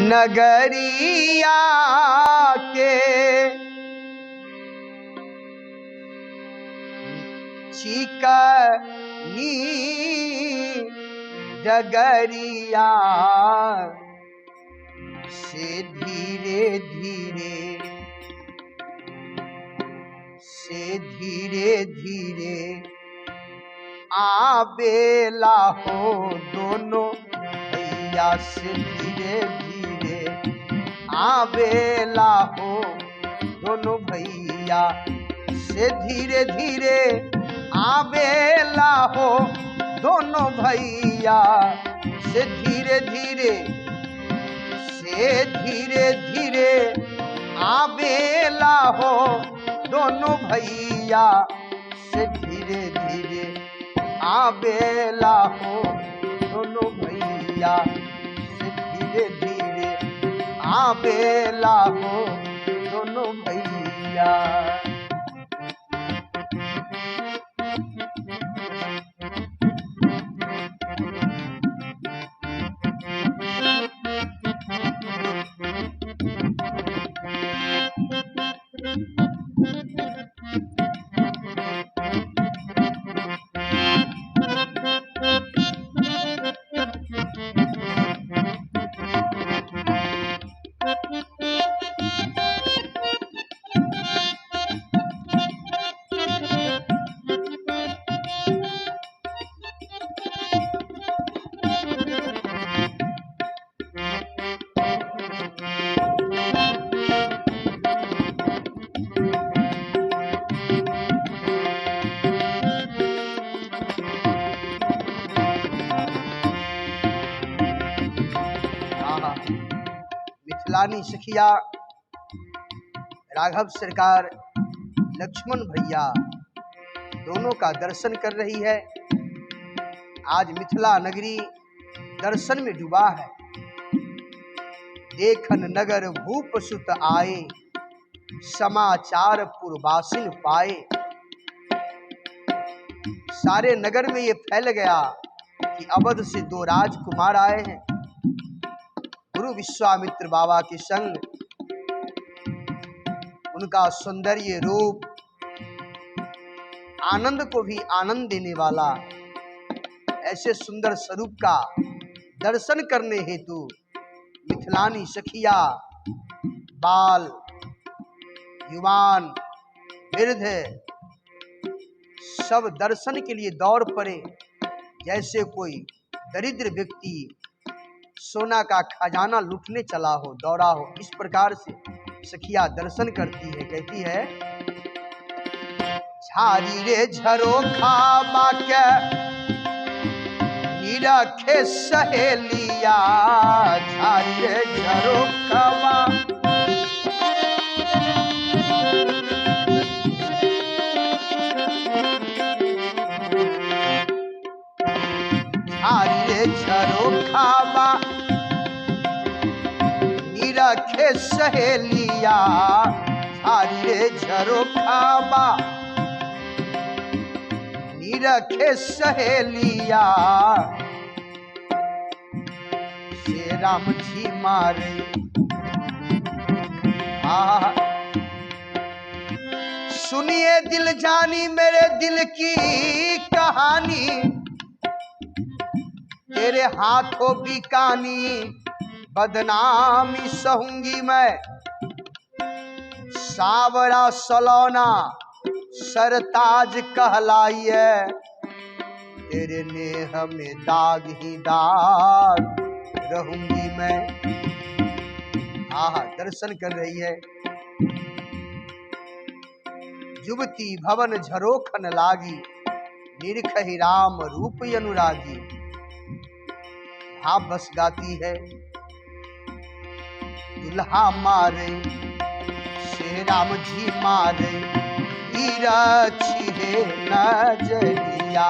नगरिया के चिकनी डगरिया से धीरे धीरे, से धीरे धीरे आबेला हो दोनों भैया, से धीरे धीरे आबेला हो दोनों भैया, से धीरे धीरे आबेला हो दोनों भैया, से धीरे धीरे, से धीरे धीरे आबेला हो दोनों भैया, से धीरे धीरे आबेला हो दोनों भैया, से धीरे धीरे आबेला हो दोनों भैया। मिथिलानी सखिया राघव सरकार लक्ष्मण भैया दोनों का दर्शन कर रही है। आज मिथिला नगरी दर्शन में डूबा है। देखन नगर भूप सुत आए, समाचार पुरवासिन पाए। सारे नगर में ये फैल गया कि अवध से दो राजकुमार आए हैं गुरु विश्वामित्र बाबा के संग। उनका सौंदर्य रूप आनंद को भी आनंद देने वाला, ऐसे सुंदर स्वरूप का दर्शन करने हेतु मिथिलानी सखिया बाल युवान वृद्ध सब दर्शन के लिए दौड़ पड़े। जैसे कोई दरिद्र व्यक्ति सोना का खजाना लूटने चला हो, दौड़ा हो, इस प्रकार से सखिया दर्शन करती है। कहती है, झारी रे झरोखा बाके निरखे सहेलिया, झारी रे झरोखा बा झारी रे झरोखा बा निरखे सहेलिया, झारी रे झरोखा बा निरखे सहेलिया, से राम जी मारे। आ सुनिए दिल जानी मेरे दिल की कहानी, तेरे हाथों बिकानी बदनामी सहूंगी मैं। सावरा सलौना सरताज कहलाइए, तेरे नेह में दाग ही दाग रहूंगी मैं। आहा, दर्शन कर रही है। जुबती भवन झरोखन लागी, निरखहि राम रूप अनुरागी। भाव बस गाती है, दुल्हा मारे से राम जी मारे, है नजरिया,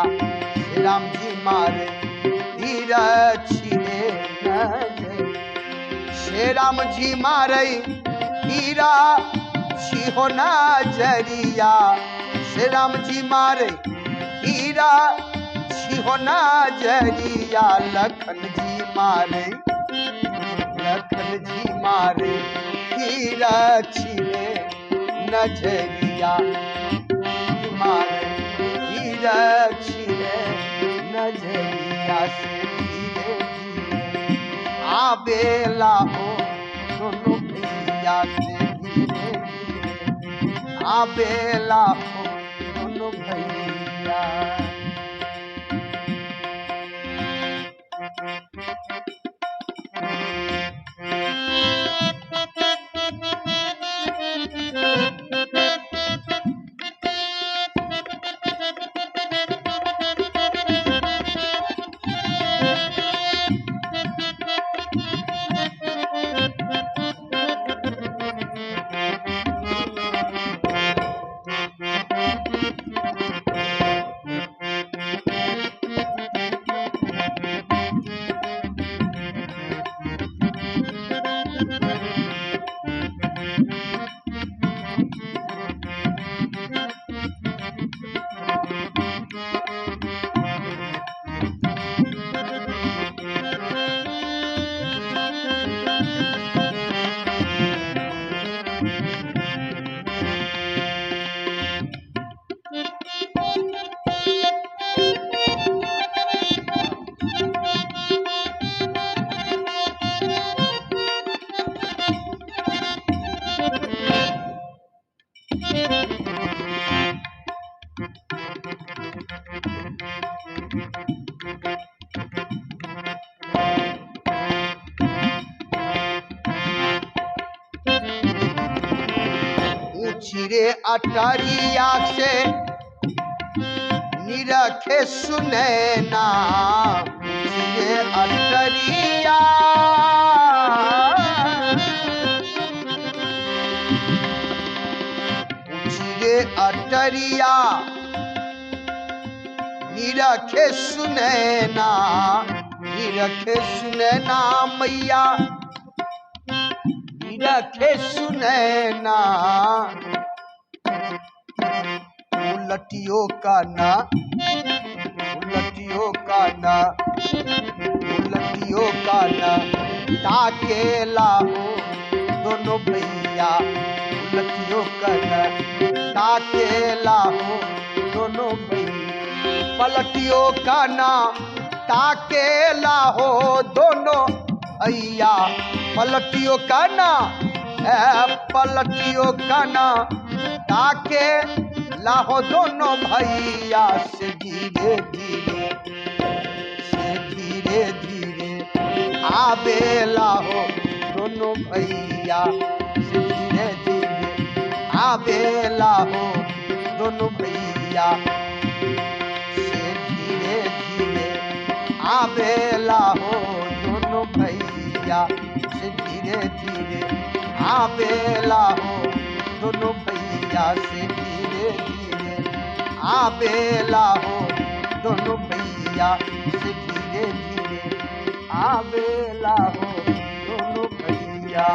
से राम जी मारे है नजरिया, से राम जी मारे हीरा हो नजरिया, से राम जी मारे हीरा हो नजरिया लखन जी मारे, लखन जी मारे तिरछी रे नजरिया, मारे तिरछी रे नजरिया से धीरे धीरे आवेला हो दोनों भैया से धीरे धीरे आवेला हो दोनों भैया। ऊंची रे अटरिया से निरखे सुनैना, ऊंची रे अटरिया, ऊंची रे अटरिया निरखे सुनैना, निरखे सुनैना मैया, निरखे सुनैना। उलटियो का ना, उलटियो का ना, उलटियो का ना ताकेला हो दोनों भैया, उलटियो का ना ताकेला हो दोनों भैया, पलटियो का ना ताकेला हो दोनों भैया, पलटियो का ना, पलटियो का ना ताके लाहो दोनों भैया से धीरे धीरे, से धीरे धीरे आवे लाहो दोनों भैया से धीरे धीरे आवे लाहो दोनों भैया से धीरे धीरे आवे लाहो दोनों भैया से धीरे धीरे आवे लाहो दोनों भैया से धीरे धीरे आवे लाहो दोनों भैया से धीरे धीरे आवे लाहो दोनों भैया।